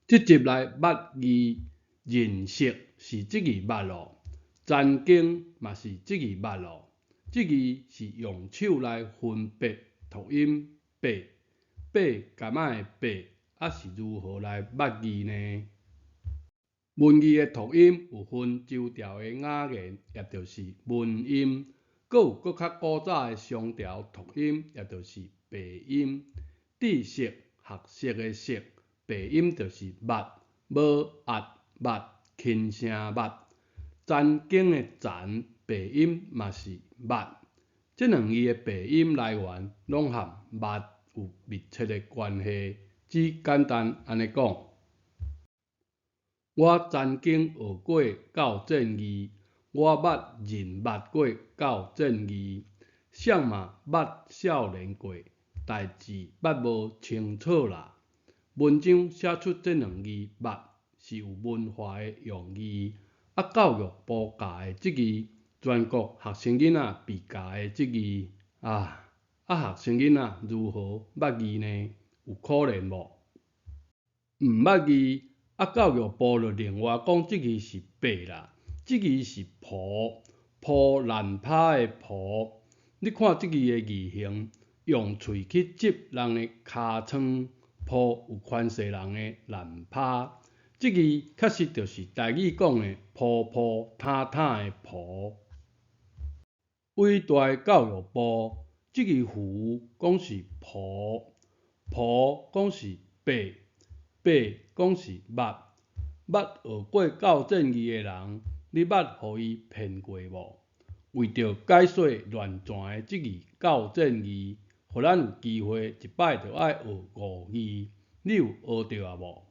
這集來捌字，認識是這字捌囉，曾經嘛是這字捌囉。這字是用手來分別讀音白白柑仔的白，啊是如何來捌字呢？文字的讀音有分周調的雅言，也就是文音，閣有閣較古早的商調讀音，也就是白音。知識學識的識，白音就是捌，無壓捌，輕聲捌。曾經的曾，白音嘛是捌。這兩字的白音來源攏和捌有密切的關係，只簡單按呢講。我曾經學過鬥戰字，我捌認捌過鬥戰字，誰嘛捌少年過，代誌捌無清楚啦。文章寫出這兩字捌是有文化的用字，啊教育部教的這字，全國學生囡仔被教的這字，啊啊學生囡仔如何捌字呢？有可能無？毋捌字，啊教育部就另外講這字是白啦，這字是蒲，破爛趴的蒲。你看這字的字形，用喙去執人的尻川，抱有權勢人的爛趴。這字確實就是台語講的抱抱坦坦的蒲。偉大的教育部，這字符講是蒲，蒲講是白，白講是捌，捌學過鬥戰字的人，你捌予伊騙過無？為著解說亂轉的這字鬥戰字，予咱有機會一擺就愛學五字，你有學著啊無？